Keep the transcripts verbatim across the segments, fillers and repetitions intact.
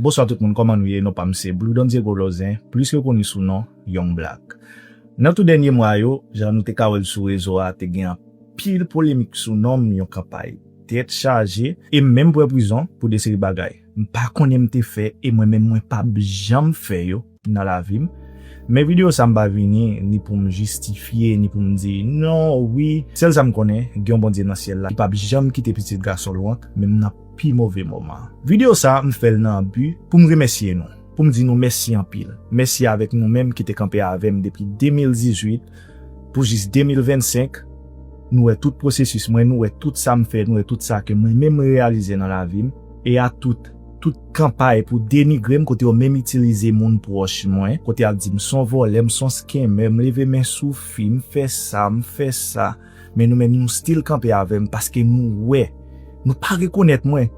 Bonswa tout moun, kòman nou ye? Non pa m se Blue Don Diego Lozen, plis rekoni sou non Young Black. Nan tou dènye mwa yo, jan nou te ka wè l sou rezo a, te gen anpil polemik sou non m, yon kanpay tèt chaje, e m menm pran prizon pou de seri bagay m pa konnen m te fè, e mwen menm mwen p ap janm fè yo nan lavi m. Men videyo sa m pa vini ni pou m jistifye, ni pou m di non, wi. Sèl sa m konnen, gen yon Bondye nan syèl la ki p ap janm kite pitit gason l wont, menm nan pi move moman. Videyo sa, m fè l nan bi pou m remèsye nou, pou m di nou mèsi anpil. Mèsi avèk nou menm ki te kanpe avè m depi de mil dizuit pou jis de mil vennsenk. Nou wè tout pwosesis mwen, nou wè tout sa m fè, nou wè tout sa ke mwen menm reyalize nan lavi m. E a tout, tout kanpay pou denigre m, kote yo menm itilize moun pwòch mwen, kote y ap di m s on vòlè, m s on scammer, m leve men sou fi, m fè sa, m fè sa. Men nou menm nou still kanpe avè m paske nou wè, nou pa rekonèt mwen,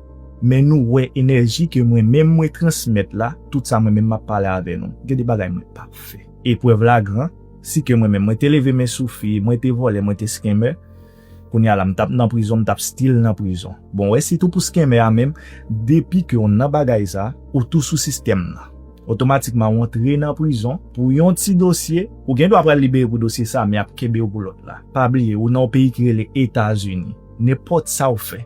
men nou wè enèji ke mwen menm mwen transmèt la, tout sa mwen menm m ap pale avè nou. Gen de bagay mwen p ap fè. Eprèv la gran, si ke mwen menm mwen te leve men sou fi, mwen te vòlè, mwen te scammer, kounye a la m t ap nan prizon, m t ap still nan prizon. Bon, wè, sitou pou scammer a menm, depi ke w nan bagay sa, ou tou sou sistèm nan. Otomatikman ou antre nan prizon pou yon ti dosye, ou gen dwa pral libere pou dosye sa, men y ap kenbe w pou lòt la. Pa bliye, ou nan yon peyi ki rele Etazini. Nenpòt sa w fè.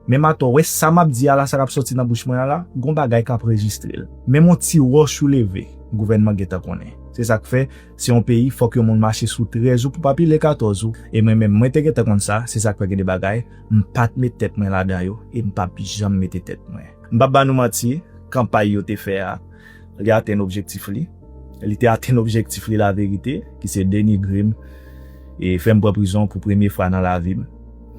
Menm atò, wè sa m ap di a la, sa k ap sòti nan bouch mwen an la, gon bagay k ap anrejistre l. Menm yon ti wòch ou leve, gouvènman gentan konnen. Se sa k fè, se yon peyi, fòk yon moun mache sou trèz ou pou pa pile katòz ou. E mwen menm, mwen te gentan konn sa, se sa k fè gen de bagay, m pa t met tèt mwen ladan yo, e m p ap janm mete tèt mwen. M p ap ba nou manti, kanpay yo te fè a, li atenn objektif li. Li te atenn objektif li laverite, ki se denigre m, e fè m pran prizon pou premye fwa nan lavi m,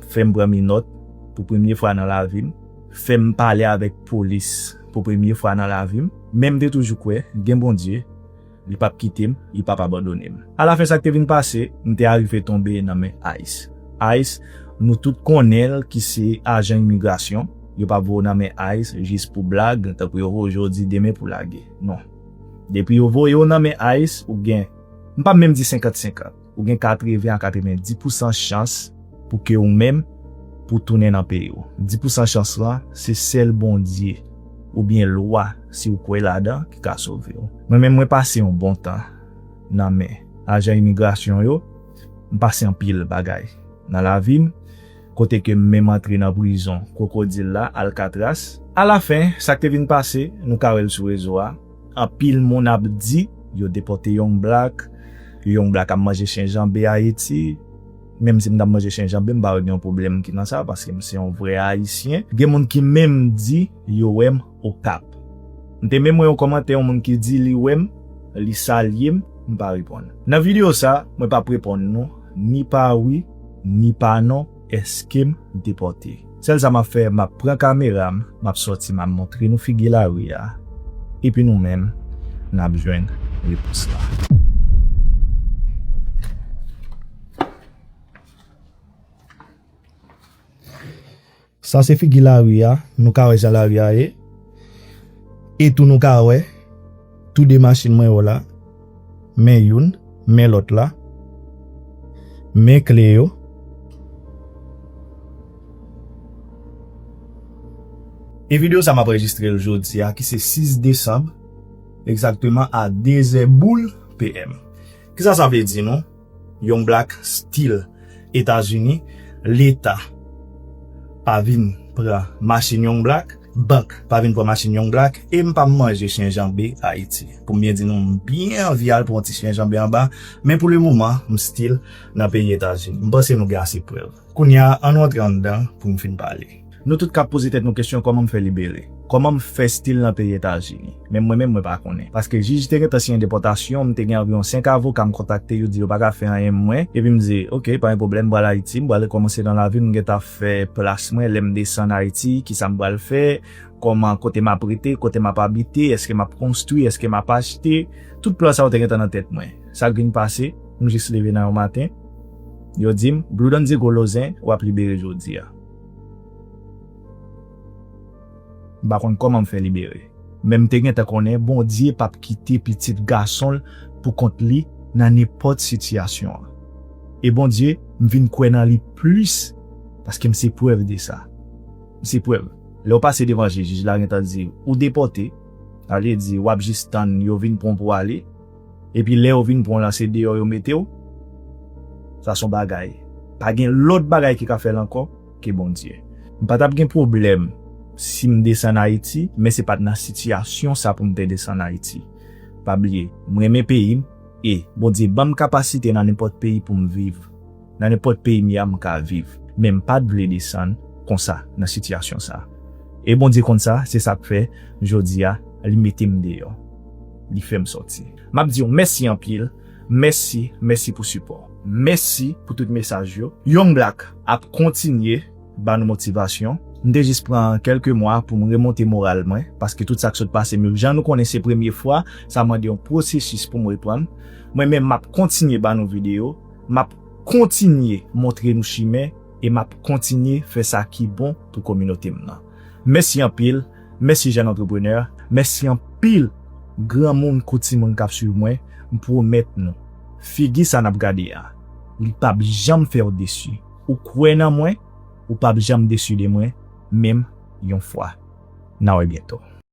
fè m pran minòt pou premye fwa nan lavi m, fè m pale avèk polis pou premye fwa nan lavi m. Men m te toujou kwè gen Bondye, li p ap kite m, li p ap abandone m. Alafen, sa k te vin pase, m te arive tonbe nan men ice. ice, nou tout konnen l ki se ajan imigrasyon. Yo p ap voye w nan men ice jis pou blag, tankou yo voye w jodi, demen pou lage. Non. Depi yo voye w nan men ice, ou gen, m p ap menm di senkant senkant, ou gen katreven a katrevenndis pousan chans pou ke ou menm, pou tounen nan peyi w. Dis pousan chans lan, se sèl Bondye oubyen lwa, si w kwè ladan, ki ka sove w. Mwen menm, mwen pase yon bon tan nan men ajan imigrasyon yo. M pase anpil bagay nan lavi m, kote ke m menm antre nan prizon kwokodil la, Alcatraz. Alafen, sa k te vin pase, nou ka wè l sou rezo a. Anpil moun ap di yo depòte Young Black, Young Black ap manje chen janbe Ayiti. Menm si m t ap manje chen janbe, m pa wè gen yon pwoblèm ki nan sa, paske m se yon vrè Ayisyen. Gen moun ki menm di yo wè m Okap. M te menm wè yon kòmantè, yon moun ki di li wè m, li salye m, m pa reponn. Nan videyo sa, mwen p ap reponn nou, ni pa wi, ni pa non, èske m depòte. Sèl sa m ap fè, m ap pran kamera m, m ap sòti, m ap montre nou figi lari a. Epi nou menm, n ap jwenn repons la. Sa se figi lari a, nou ka wè jan lari a ye. E tou nou ka wè, tou de machin mwen yo la, men youn, men lòt la, men kle yo. E videyo sa m ap anrejistre l jodi a, ki se sis desanm, egzakteman a de zè boul P M. Kisa sa vle di nou? Young Black still Etazini, Leta pa vin pran machin Young Black, bank pa vin pran machin Young Black, e m pa manje chen janbe Ayiti. Pou m byen di nou, m byen anvi al pran yon ti chen janbe anba, men pou le moman, m still nan peyi Etazini. M panse nou gen ase prèv. Kounye a, ann rantre anndan pou m fin pale. Nou tout k ap poze tèt nou kesyon, kòman m fè libere? Kòman m fè still nan peyi Etazini? Men mwen menm, mwen pa konnen. Paske jij te gentan siyen depòtasyon, m te gen anviwon senk avoka m kontakte, yo di yo pa ka fè anyen mwen. Epi m di, oke, pa gen pwoblèm, m pral Ayiti, m pral rekòmanse nan lavi m, m gentan fè plas mwen, lè m desann Ayiti, kisa m pral fè, kòman, kote m ap rete, kote m ap abite, èske m ap konstwi, èske m ap achte, tout plan sa yo te gentan nan tèt mwen. Sa k vin pase, m jis leve nan yon maten, yo di m, Blue Don Diego Lozen, w ap libere jodi a. M pa konn kòman m fè libere. Men m te gentan konnen Bondye p ap kite pitit gason l pou kont li nan nenpòt sitiyasyon an. E Bondye, m vin kwè nan li plis, paske m se prèv de sa. M se prèv. Lè w pase devan jij, jij la gentan di ou depòte, Sa vle di, w ap jis tann yo vin pran w pou ale. Epi lè yo vin pran w la, se deyò yo mete w. Sa se yon bagay. Pa gen lòt bagay ki ka fè l ankò ke Bondye. M pa t ap gen pwoblèm si m desann Ayiti, men se pa t nan sitiyasyon sa pou m te desann Ayiti. Pa bliye, m renmen peyi m, e Bondye ban m kapasite nan nenpòt peyi pou m viv. Nan nenpòt peyi m ye a, m ka viv. Men m pa t vle desann konsa nan sitiyasyon sa. E Bondye konn sa, se sa k fè, jodi a, li mete m deyò. Li fè m sòti. M ap di w mèsi anpil. Mèsi, mèsi pou sipò. Mèsi pou tout mesaj yo. Young Black ap kontinye ba nou motivasyon. M te jis pran kèlke mwa pou m remonte moral mwen, paske tout sa k sot pase m yo, jan nou konnen se premye fwa, sa mande yon pwosesis pou m reprann. Mwen menm, m ap kontinye ba nou videyo, m ap kontinye montre nou chimen, e m ap kontinye fè sa ki bon pou kominote m nan. Mèsi anpil, mèsi jèn antreprenè, mèsi anpil granmoun kou timoun k ap swiv mwen, m pwomèt nou, figi sa n ap gade a, li p ap janm fè w desi. Ou kwè nan mwen, ou p ap janm desi de mwen, menm yon fwa. N a wè byento.